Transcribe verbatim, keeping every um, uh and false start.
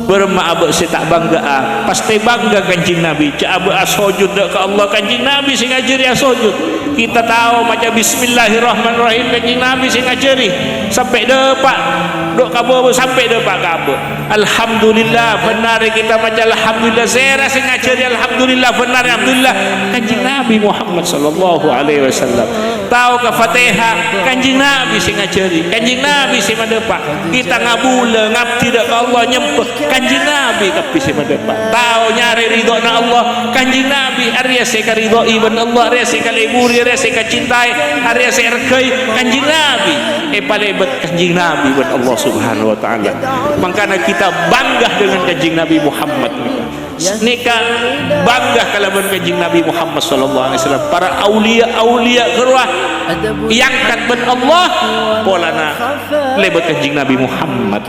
Bârâmma abâ' sè ta' bângghâ'â? Pastè bângghâ Kanjeng Nabi. Jhâ' abâ' asojud dâ' ka Allah, Kanjeng Nabi sè ngajhâri asojud. Kita tao maca Bismillahirrahmanirrahim, Kanjeng Nabi sè ngajhâri. Sampè' dâpa', dâ' ka bâbâ sampè' dâpa' ka abâ'. Alhamdulillah, bhender kita maca Alhamdulillah. Sèra sè ngajhâri Alhamdulillah, bhender Alhamdulillah, Kanjeng Nabi Muhammad sallallahu alaihi wasallam. Tao ka Fatihah, Kanjeng Nabi sè ngajhâri, Kanjeng Nabi sè madâpa'. Kita ngabulâ, ngabdi dâ' ka Allah, nyembâ, Kanjeng Nabi kabbhi sè madâpa'. Tao nyarè ridhâna Allah, Kanjeng Nabi, arèya sè karidhoi bân Allah, arèya sè kaleburi, arèya sè kacintai, arèya sè èrghâi, Kanjeng Nabi. Èpalèbât Kanjeng Nabi bân Allah Subhanahu wa Ta'ala. Mangkana kita bangga dengan Kanjeng Nabi Muhammad. Nèka bangga kalabân Kanjeng Nabi Muhammad sallallahu alaihi wasallam. Para auliya-auliya ghârowa èangkat bân Allah polana lèbât Kanjeng Nabi Muhammad.